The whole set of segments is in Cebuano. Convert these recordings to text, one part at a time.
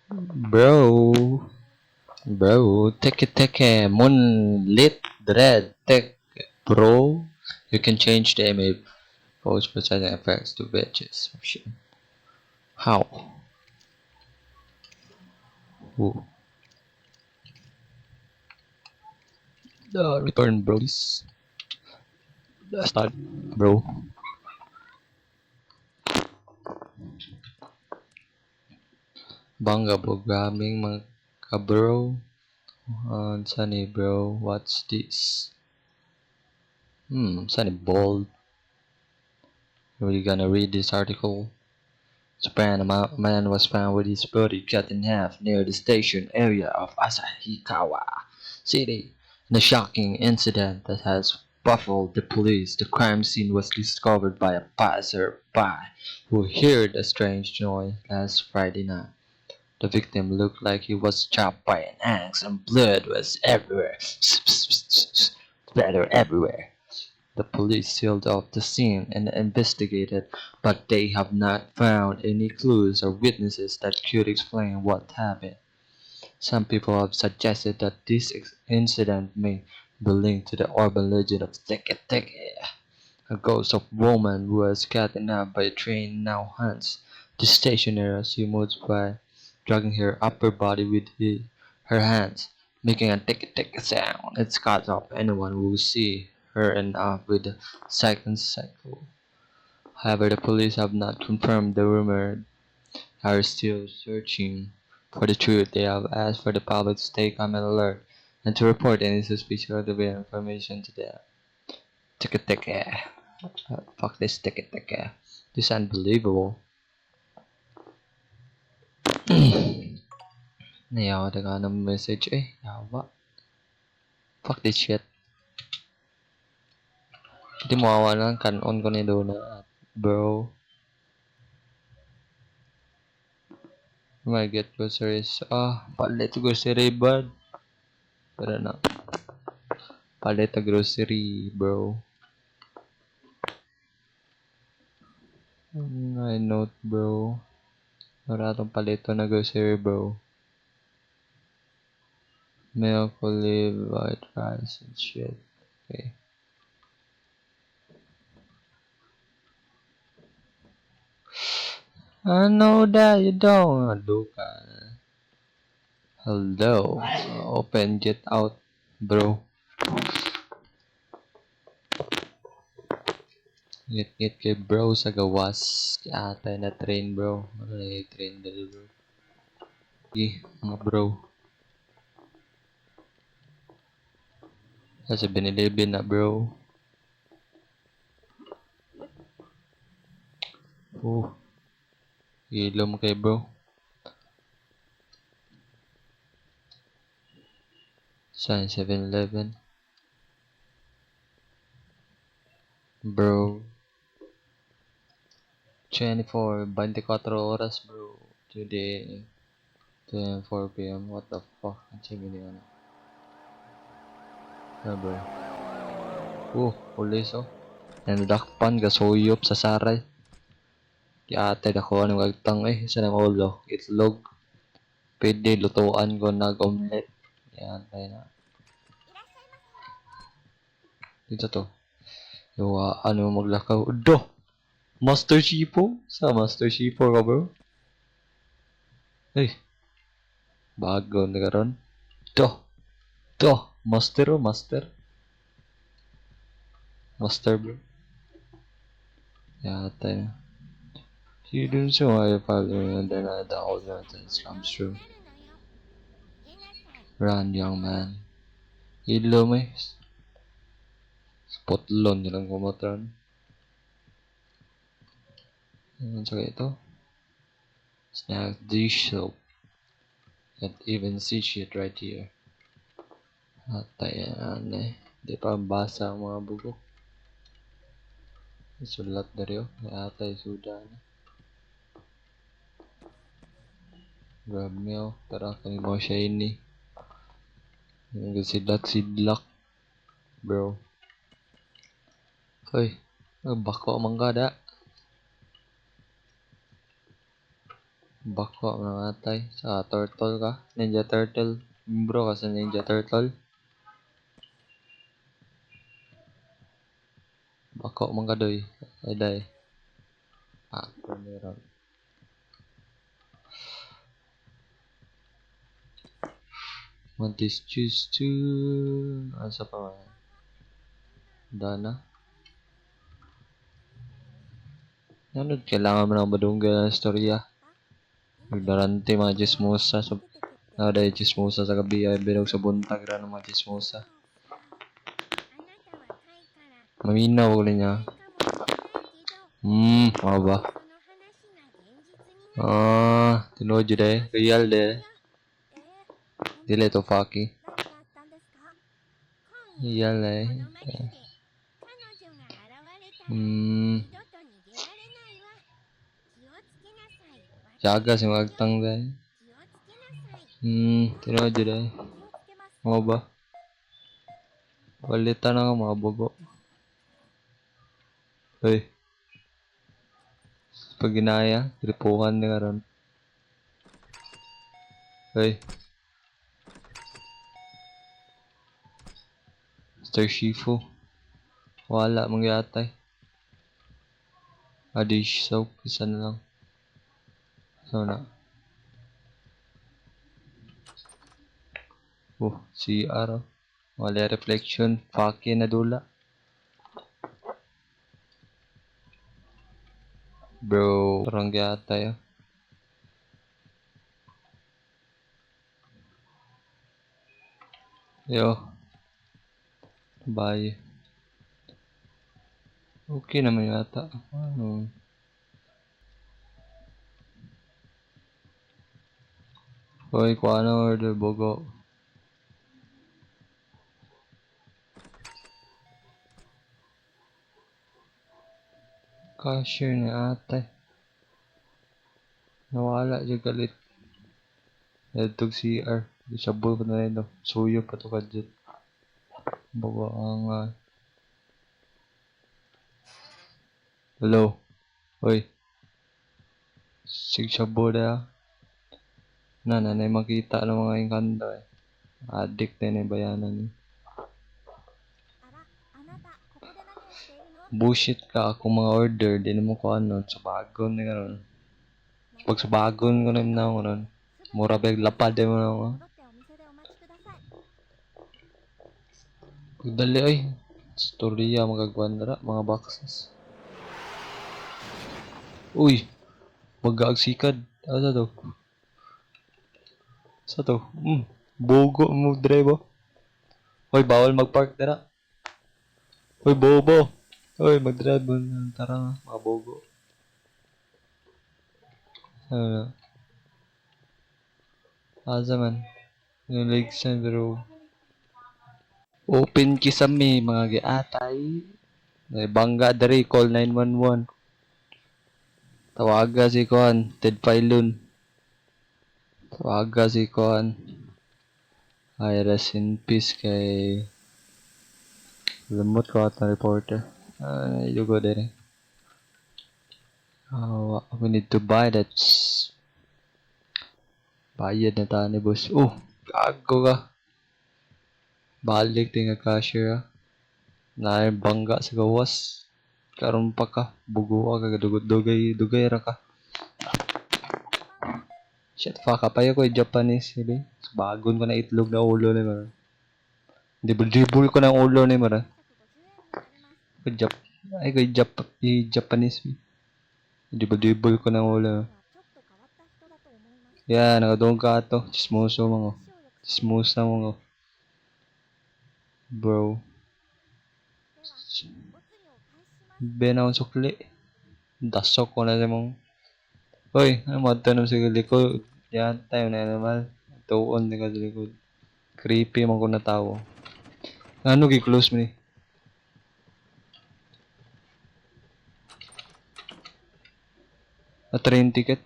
Bro. Bro, teke teke, moonlit dread tech bro. You can change the image post processing effects to bitches. Shit. How? Ooh. Return bros. Start, bro. Bangga programming mga ka-bro. Sunny bro, what's this? Sunny bold. Are you gonna read this article? Japan, a man was found with his body cut in half near the station area of Asahikawa City. In a shocking incident that has baffled the police, the crime scene was discovered by a passerby who heard a strange noise last Friday night. The victim looked like he was chopped by an axe and blood was everywhere. Splatter everywhere. The police sealed off the scene and investigated, but they have not found any clues or witnesses that could explain what happened. Some people have suggested that this incident may be linked to the urban legend of Teke Teke, a ghost of woman who was cut in half by a train now haunts the station area. She moves by dragging her upper body with her hands, making a tick tick sound. It cuts off anyone who see her and off with the second cycle. However, the police have not confirmed the rumor, are still searching for the truth. They have asked for the public to stay calm and alert and to report any suspicious or dubious information to them. Tick tick. Fuck this tick tick. This is unbelievable. Nayawa ta ka ng message eh. Yawa. Fuck this shit. Hindi mo awa lang kanon ko ni Dona, bro. Might get groceries. Ah, palit grocery bud. Pero na. Palit a grocery, bro. I note, bro. Wala atong palito na grocery, bro. Milk, olive, white rice, and shit. Okay. I know that you don't. Duka. Hello. Open, get out, bro. Ngit-ngit kay bro sa gawas. Atay na train, bro. Ano na yung train dali, bro? Sige, mga bro. Sa 7-Eleven na, bro. Oh. Ilom kay bro. Sa 7-Eleven. Bro. 24, 24 oras, bro. Today, 4 p.m. What the fuck? Ang chimi niya na. Ah, bro. Oh, pulis, oh. Nanadakpan, gasuyop sa saray. Yate, dako anong agtang eh. Isa ng ulo. Itlog. Pwede, lutuan ko nag-omelette. Yan, tayo na. Dito to. Yung, ano maglakaw. Do! Master Shipo? Sa Master Shipo ka, bro? Ay. Bago na karon. Do! Do! Master, oh, master. Master, bro. Yate na. You don't show why you follow and then the old nonsense comes true. Run, young man. Ilo may Spotlon nilang kumotran. Ano sa ito? Snack dish soap. Can't even see shit right here. Atayan eh. Di pa basa ang mga bugok. Sulat na rin oh. Atay suda na. Grab meal. Tara, kami mo siya ini. Sidlak, sidlak. Bro. Hoy. Bako man ka da. Bako mga atay. Sa turtle ka? Ninja Turtle. Bro ka sa Ninja Turtle. Bako man ka doy. Ay day. Ah, meron. Want this choose to... Asa pa man? Dana? Ano, kailangan mo nang madunggan ang istorya. Ignorante mga chismosa. So, dahil chismosa sa gabi ay bilog sa buntag ra ng mga chismosa. Maminaw ko niya. Mao ba? Ah, tinuod jud eh. Real de. Dili to fucky. Real eh. Jaga si magtang de. Tinuod jud eh. Mao ba? Palitan na nga mga bugo. Hoy. Pag ginaya, gripuhan ni karon. Hoy. Mr. Shifu. Wala mangyatay. Ah, dish soap. Isa na lang. So na. Oh, CR. Wala reflection. Fucking nadula. Bro, parang gyatay. Yo. Bye. Okay naman yata. Ano? Hoy, kuha na order, bogo. Cashier ni ate. Nawala siya galit. Netog CR. Di siya bull pa na rin. Suyo pa to kadjit. Bogo ang... Hello. Hoy. Sig siya bull na. Na, nanay makita ng mga engkanto eh. Addict din eh, bayanan eh. Bullshit ka akong mga order, di naman ko ano, subagon ni karon. Pag subagon ko na na ako nun, mura ba lapad mo na ako. Pagdali ay, storya magagwan na mga boxes. Uy, mag-aagsikad. Asa to? Sa to? Bogo mo drive oh. Hoy, bawal mag-park dira. Hoy, bobo. Hoy, mag-drive mo na. Tara nga, mga bogo. Ano? Asa man? Yung legs na bro. Open kisame, mga giatay. May bangga diri, call 911. Tawaga si Kuan, Ted Filon. Tawaga si Kuan. Ay, rest in peace kay limot ko at na reporter. Ay, you go there. Oh, we need to buy that. Bayad na tayo ni boss. Oh, gago ka. Balik din nga cashier. Na bangga sa gawas. Karon pa ka. Bugo ka. Dugay, dugay ra ka. Shit, fuck up. Ayaw ko yung Japanese. Sabi. Bagon ko na itlog na ulo ni Mara. Dribble-dribble ko ng ulo ni Mara. Ay ko Japanese. Dribble-dribble ko ng ulo. Yeah, nakadong ka ato. Chismoso mga. Chismosa mga. Bro. Ben akong sukli. Dasok ko na sa mong. Hoy, ano mo ito sa likod? Yan, tayo na naman. Tuon na ka sa likod. Creepy man ko na tao. Ano gi-close mo ni? A train ticket?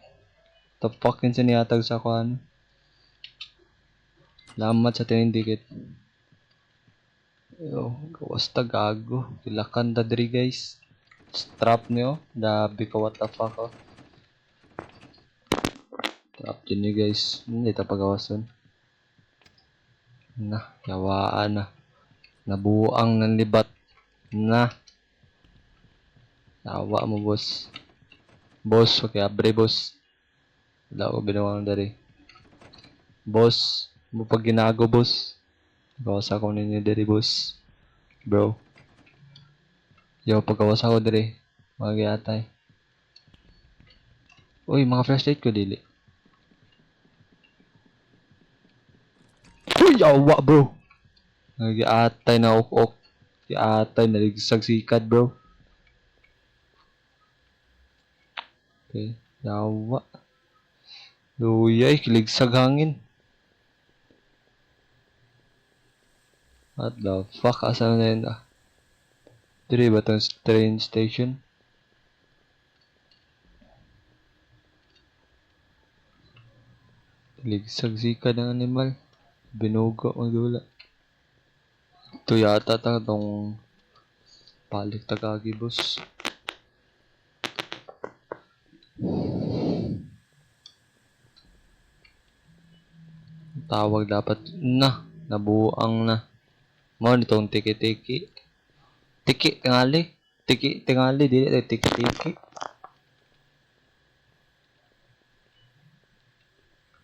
The fuck yun sa niyatag sa kuan? Salamat sa train ticket. Yo, gawas ta gago. Kilakan ta diri guys. Strap niyo. Dabi ka what the fuck oh. Up din ni, guys. Hindi ta pagawason. Na, yawaan na. Nabuang ng libat. Na. Yawa mo, boss. Boss, okay, abre, boss. Wala ko binuang dari. Boss, mo pag ginago, boss. Gawas ako ninyo diri, boss. Bro. Yo, paggawas ako diri. Mga giatay. Uy, mga flashlight ko dili. Uy, yawa, bro. Nagiatay na ok-ok. Giatay na ligsag sikad, bro. Okay, yawa. Luyay, kiligsag hangin. What the fuck? Asa na yun ah? Diri ba itong train station? Ligsag sikad ng animal. Binugo magdula. Ito yata ta itong balik tagagi, boss. Tawag dapat na. Nabuang na. Mo nitong tiki-tiki. Tiki tingali. Tiki tingali dili tay tiki-tiki.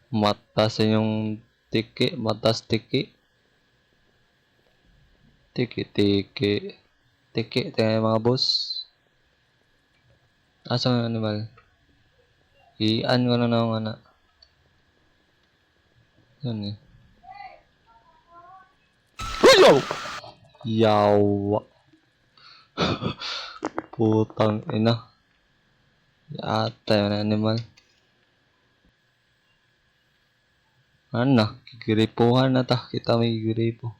Mata sa inyong tiki, matas tiki. Tiki-tiki. Tiki tingali, mga boss. Asa ang animal? Ian ko na na ang ana. Yan eh. Uy! Yawa. Putang ina. Yata yun animal. Ano na? Kikiripuhan na ta. Kita may giripo.